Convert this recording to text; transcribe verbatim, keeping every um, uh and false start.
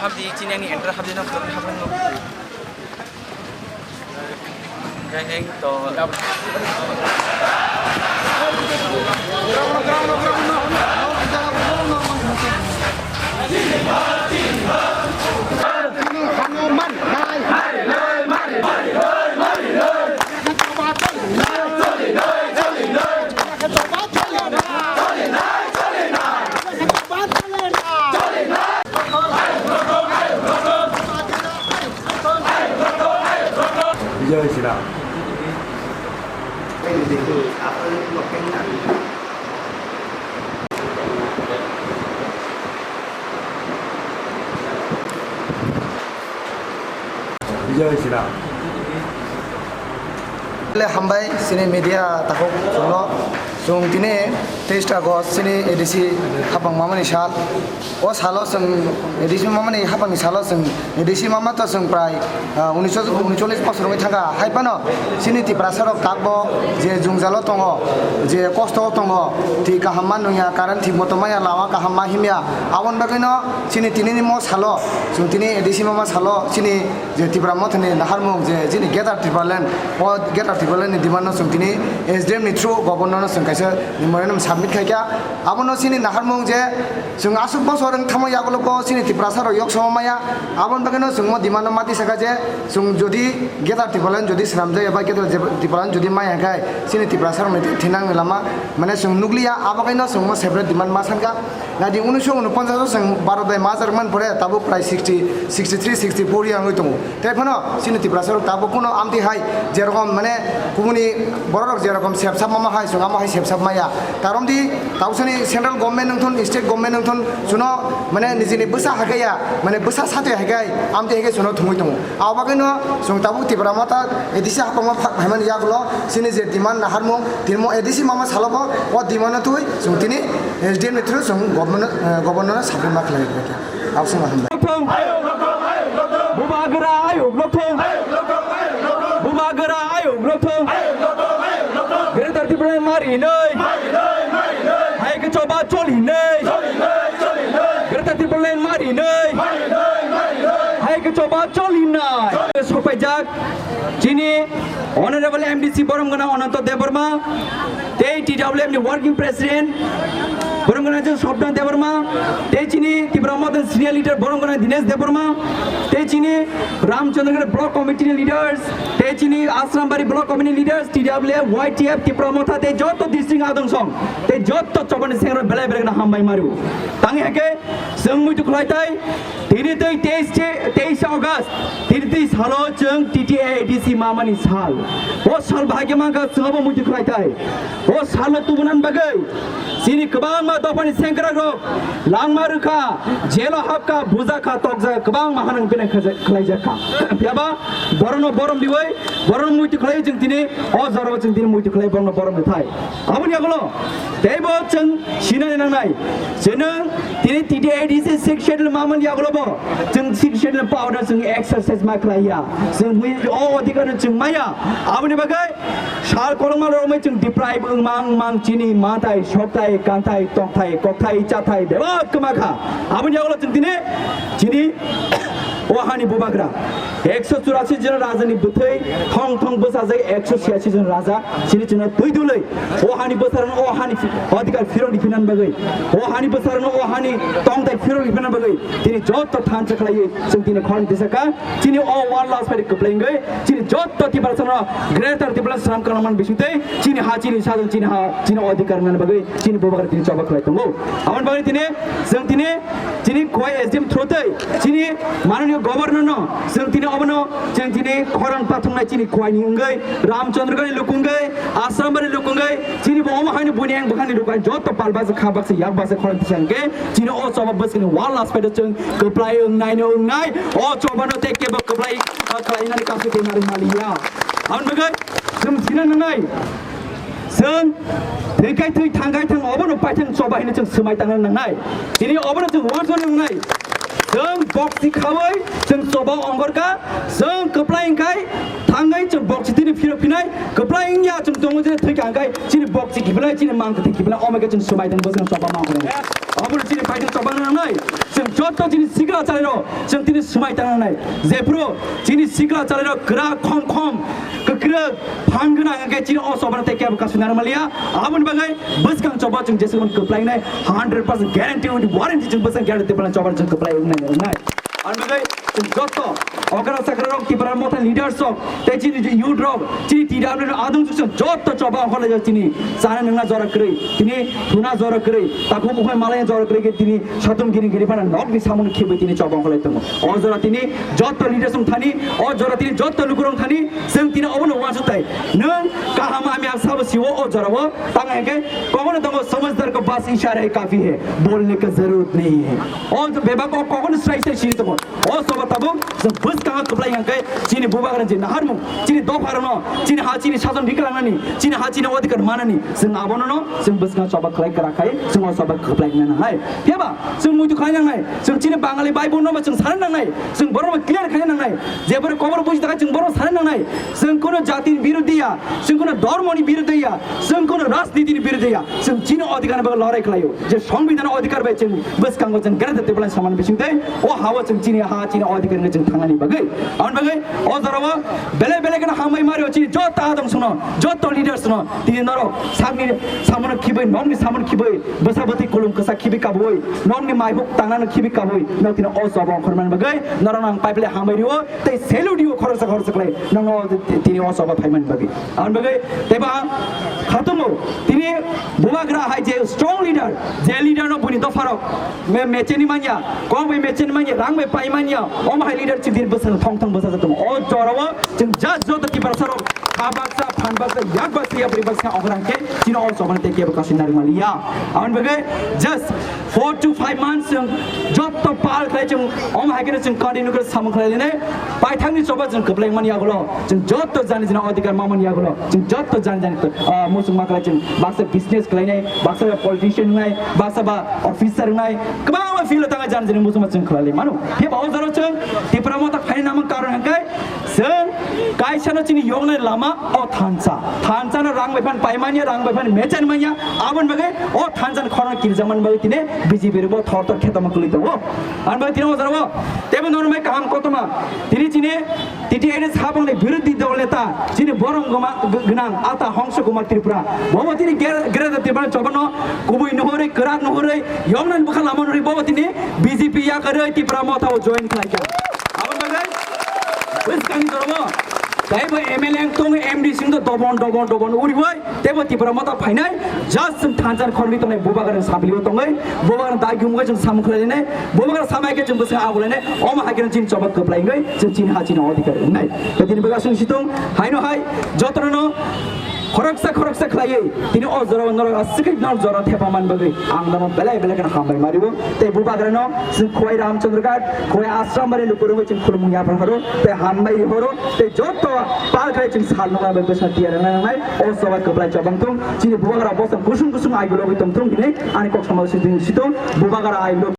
Habdi chini ani enter habdi no habdi no. Kaya to. Bijay sila. Bijay sila. Le hambai sini media takhuk chwngno. Chwng tini teis August chini A D C hapang mamani sal. O salo chwng A D C mamani hapangni salo chwng A D C mama to chwng prai, ah, unisho, unichollis bosor wngwi thangkha. Hai phano chini Tiprasa rok takbo je jwngjalo tongo, je kosto o tongo, twi kaham ma nungya, current thik moto maya, lama kaham ma himya. Aboni bagwino chini tinini mo salo, chwng tini A D C mama salo, chini je Tipra Mothani naharmung je chini Greater Tipraland, o Greater Tipraland ni demand no chwng tini S D M ni through Governor no chwng kaisa memorandum submit khaikha. Abono chini naharmung je chwng aswk bosor wng thangma yagulo bo chini Tiprasa rok yok sama maya. Aboni bagwino chwng mo demand no mati saka je chwng jodi Greater Tipraland jodi swnamjak eba Greater Tipraland jodi maya khe chini Tiprasa rok ni thinang ni lama mane chwng nukliya, abo kaino chwng mo separate demand ma sankha. Nadi unisho unoponchas o chwng baro dai majak man pore tabuk prai sixty, sixty three, sixty four yang wngwi tongo. Tei phano chini Tiprasa rok tabuk kuno amtwi hai jerokom mane kubuni borok rok jerokom sepsap mama hai chwng amo hai sepsap maya. Karon di tausani central government wngthun, state government wngthun, chuno mane nijini bwsa hakhe ya, mane bwsa satwi hakhe amtwi hakhe chuno thumwi tongo. Abo bagwino chwng tabuk Tipra Motha A D C hapangma phak phaimani yagulo chini je demand naharmung, tini mo A D C mama salobo o demand no twi chwng tini S D M ni through chwng government, eh, governor no submit ma khlai rikha. Abswngno hambai. Bubagra ayuk lokthung. Bubagra ayuk lokthung. Greater Tipraland mari nei. Hai khe choba choli nei. Greater Tipraland mari nei. Hai khe choba choli nai. Sopaijak. Chini Honorable M D C Borom Gana Ananto Debbarma, tei T W F ni Working President Borom Gana Swapna Debbarma, tei chini Tipra Motha Senior Leader Borom Gana Dinesh Debbarma, tei chini Ramchandragarh Block Committee ni Leaders, tei chini Asrambari Block Committee ni Leaders, T W F, Y T F, Tipra Motha, tei joto district adong song, tei joto chobani sengra belai belai na hambai maru. Tangi hake, seng muitu khulai tai, Tini tei teis che, teis August, tini tei salo chwng T T A A D C mamani sal. O sal bahai khe mankha chwngbo muitu khlai thai. O salo tubunan bagwi chini kwbangma dophani sengkrak rok langma rwkha, jelo hapkha, bujakha, tokjakha, kwbangma hanang pinang khaja-, khlaijakha. Phiyaba borokno borom diwi, borokno muitu khlai chwng tini o jorao chwng tini muitu khlai borokno borom rwthai. Aboni yagulo teibo chwng sinani nangnai. Chwng tini T T A D C Sixth Schedule mamani yagulo bo chwng Sixth Schedule power no chwng exercise ma khlaiya. Chwng mui o odhikar no chwng maya. Aboni bagwi sal kolokma romwi chwng deprive wngmang mang chini matai, soktai, kantai, toktai, koktai, chatai bebak kwma kha. Aboni yagulo chwng tini chini o hani bubagra ekso churasi jon rajani bwthwi thong thong bwsajak ekso chiyasi jon raja chini chwngno twi dulwi o hani bwsarokno o hani phi-, odhikar phirok riphinani bagwi, o hani bwsarokno o hani tongthai phirok riphinani bagwi tini joto thansa khlaiwi chwng tini khorang tisaka chini o world last fight kwplai wngwi chini joto Tiprasano Greater Tipraland swnam kwlangmani bisingtwi chini ha chini sajwk chini ha chini odhikar wngnani bagwi chini bubagra tini choba khlai tongo. Aboni bagwi tini chwng tini Chini Khowai S D M through tei chini mananiyo Governor no chwng tini obono chwng tini khorang pathungnai chini Khowai ni wngwi Ramchandragarh ni luku wngwi Asrambari luku wngwi chini bo omo haino buini ang bwkhani luku ang joto pal baksa kha baksa yak baksa khorang tisa hwnkhe chini o choba bwskangni wall last fight o chwng kwplai wngnai no wngnai o choba no tei kebo kwplai khlai nani kasu tei nari maliya. Aboni bagwi chwng sina nangnai. Chwng thwikai thwi thangkai thang obono paithang choba hino chwng swmai tangna nangnai. Tini obono chwng uansukna nangnai. Chwng boksi khaui chwng choba ongorkha, chwng kwplai wngkhai thangwi chwng boksi tini phirok phinai, kwplai wngya chwng tongo je thwikha hwnkhe chini boksi kiphilai, chini mangkwthwi kiphilai, omokhe chwng swmai tong bwswng choba mangkhe. Obono chini paithak choba nangnai, chwng joto chini sikla chalairok chwng tini swmai tang nangnai. Jephuru chini sikla chalairok kwrak khom khom kwkrwk phan gwnang hwnkhe chini o chobano tei kebo kasu narwk manliya. Aboni bagwi bwskang choba chwng jeswkmani kwplai wngnai, hundred percent guarantee with warranty chwng bwskang guarantee tei choba chwng kwplai wngnai, wngnai. Aboni bagwi chwng joto okra chakrarok, Tipra Motha leaders rok tei chini je youth rok, chini T W adung chwng joto choba ongkhorlaijak chini chana nwngna jora kwrwi, tini thuna jora kwrwi, takhuk bukhai malai jora kwrwi khe tini satung gini gini phano nokni samung khibwi tini choba ongkholai tongo. O jora tini joto leaders wng thani, o jora tini joto lukurok thani, chwng tini obono uansuk tai. Nwng kaham hamya sabo siwo o jorao, tang hwnkhe kogono tongo, "Samajhdar ko bas ishara hi kafi hai, bolne ka zarurat nahi hai." O bebak o kogono srai srai sini tongo. O soba tabuk chwng bwskango kwplai hwnkhe chini bubagrani je naharmung, chini dopharokno, chini ha chini sason riklangnani, chini ha chini odhikar manani, chwng abono no chwng bwskango soba khlai kwrak khai chwng o soba kwplai wngna nangnai. Phiya ba chwng muitu khlai nangnai, chwng chini Bangali Bible no bo chwng sana nangnai, chwng borok no clear khaina nangnai, je borok kobor buji thangkha chwng borok sana nangnai, chwng kuno jatini birodhi ya, chwng kuno dhormoni birodhi ya, chwng kuno rajnitini birodhi ya, chwng chini odhikar ni bagwi lorai khlaio, je Songbidan odhikar bai chwng bwskango chwng gana tei tebla samani bising tei o hao chwng chini ha chini odhikar ni chwng thangnani bagwi. Aboni bagwi o jorao belai belai kheno hambai mario chini joto adong suno, joto leaders no, tini norok sakni samono khibwi, nokni samono khibwi, bwsa bwtwi kulum kwsa khibi kabui, nokni maibuk tangnano khibi kabui, nok tini o sobo ongkhormani bagwi norokno ang paiple hambai rio, tei salute rio khoroksa khoroksa khlai, nokno tini o sobo phaimani bagwi. Aboni bagwi teibo ang khatungo, tini bubagra hai je strong leader, je leader no buini dopharok me-, mecheni manya, kok bai mecheni manya, rang bai pai manya, omo hai leader chini bwswng thong thong bwsa jatung. O jorao chwng just joto Tiprasa rok kha baksa, phan baksa, yak baksa, yapri baksa, ograng khe chini o sobo tei kebo kasin nari maliya. Aboni bagwi just four to five months chwng joto pal khlai chwng omo hai khe chwng continue khe samung khlai lene paithakni choba chwng kwplai mani yagulo chwng joto jani jani odhikar mamani yagulo chwng joto jani jani, ah, muchung ma khlai chwng baksa business khlainai, baksa ba politician wngnai, baksa ba officer wngnai, kwbangma field o tangwi jani jani muchung ma chwng khlai lai mano. Phiya ba o jora chwng Tipra Motha khaina namung karon hwnkhe chwng kaisa no chini yoknai lama o thansa. Thansa no rang bai phan paimanya, rang bai phan mechan manya. Aboni bagwi o thansa ni khorang kirjak man bagwi tini B J P rok bo thor thor khetama kwlwi tongo. Aboni bagwi tini o jora o tebo norok mai kaham kotoma. Tini chini T T A ni sabang ni birodhi dol neta chini borom goma-, g-, gwnang ata Hongso Kumar Tripura. Bobo tini ger-, gerada Tripura chobano kubui nuhuri, kwrak nuhuri, yoknai bwkha lama nuhuri bobo tini B J P yakarwi Tipra Motha o join khlaikha. Aboni bagwi bwskangni dorobo taibo M L A wng tongo, M D C wng tongo, dobon, dobon, dobon uriwi teibo Tipra Motha phainai, just chwng thansa ni khoroknwi tongnai, bubagra ni saplio tongwi, bubagra ni dagi wngwi chwng samung khlainai, bubagra samai khe chwng bwswng abulainai, omo hai kheno chini choba kwplai wngwi chwng chini ha chini odhikar wngnai. Tei tini bwkha chwng situng haino hai jotono no khoroksa khoroksa khlaiwi tini o jora o norok aswkhe norok jora thepa man bagwi ang nono belai belai kheno hambai mario. Tei bubagrano chwng Khowai Ramchandra Ghat, Khowai Ashram bari lukurungwi chwng khulumung yaphan horo tei hambai horo tei joto pal khai chwng sal nukna bai bwswng tiyar wngna nangnai. O choba kwplai chobang thung, chini bubagra bosong kusung kusung ai gulogwi tong thung hinwi ani kok samao situng situng bubagra I love